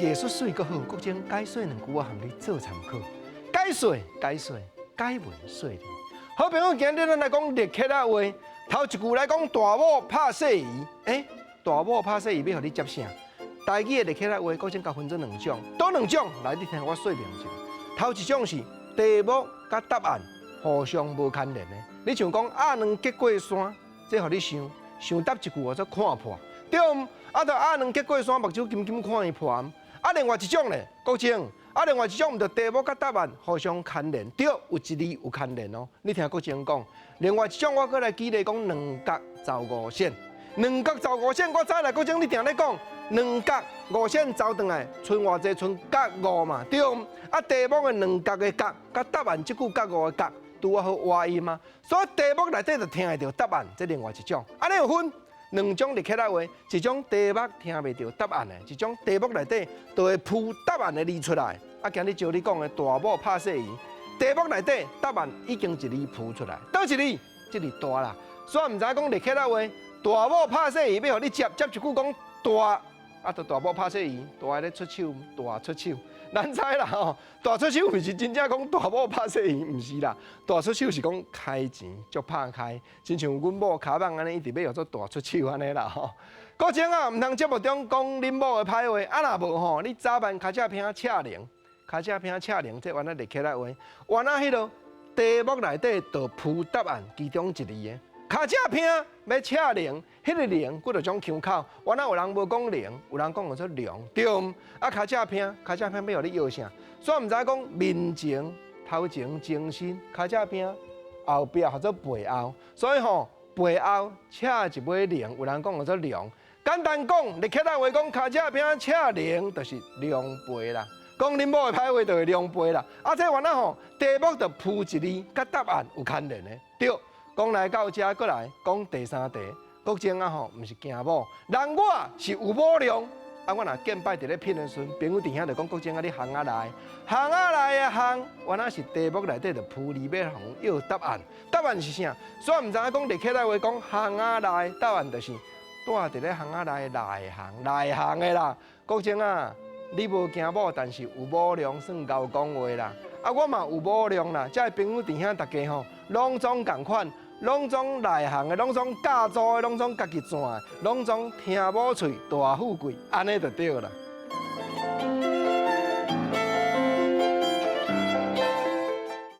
藝術媠閣好，國政解說兩句，我含你做參考。解說解說解文說理。好朋友，今日咱來講立克仔話，頭一句來講大某拍細姨，欸，大某拍細姨欲予你接啥？台語的立克仔話，國政共分做兩種，佗兩種？來，你聽我說明一下。頭一種是題目佮答案互相無牽連的。你像講鴨卵結過山，這予你想想答一句，叫做看破，對毋？啊，著鴨卵結過山，目睭金金看伊破。啊，另外一種咧，國政。啊，另外一種毋著題目佮答案互相牽連，對，有一字有牽連哦。你聽國政講，另外一種我閣來舉例講兩角走五線，兩角走五線，我知啦。國政你定咧講兩角五線走轉來，賰偌濟賰角五嘛，對毋？啊，題目的兩角的角，佮答案這句角五的角，拄仔好倚音啊。所以題目內底就聽會著答案，這另外一種。按呢有分兩種立克仔話，一種題目聽袂著答案的，一種題目內底就會浮答案的字出來。啊，今日照你講的大某拍細姨，題目內底答案已經一字浮出來，佗一字？這字大啦。所以毋知講立克仔話，大某拍細姨欲予你接接一句講大，啊，就大某拍細姨，大咧出手，大出手，難猜啦吼。大出手毋是真正講大某拍細姨，毋是啦。大出手是講開錢足拍開，親像阮某跤蠓按呢，一直欲予做大出手按呢啦吼。國政啊，毋通節目中講恁某的歹話，啊若無吼，你早晚跤脊坪赤龍，跤脊坪赤龍，這原來立克仔話，原來彼囉題目內底就浮答案其中一字的。跤脊坪欲赤龍，彼個龍幾若種腔口，原來有人無講龍，有人講做龍，對毋？啊，跤脊坪，跤脊坪欲予你搖啥？所以毋知講面前、頭前、精神，跤脊坪後壁號做背後，所以吼背後赤一尾龍，有人講做龍。簡單講，立克仔話講跤脊坪赤龍，就是狼狽啦。講恁某的歹話就會狼狽啦。啊，這原來吼題目就浮一字，佮答案有牽連的，對。講來到遮，閣來講第三題。國政啊吼，毋是驚某，人我是有母量。啊，我若見擺佇咧騙的時陣，朋友佇遐就講國政啊，你巷仔內，巷仔內的巷，原來是題目內底就浮字欲予要答案，答案是啥？所以毋知影講立克仔話講巷仔內，答案就是住佇咧巷仔內內行內行的啦。國政啊，你無驚某，但是有母量算𠢕講話啦。啊，我嘛有母量啦，遮的朋友佇遐逐家吼，攏總仝款。攏總內行的，攏總教組的，攏總家己賺的，攏總聽某喙大富貴，按呢就對啦。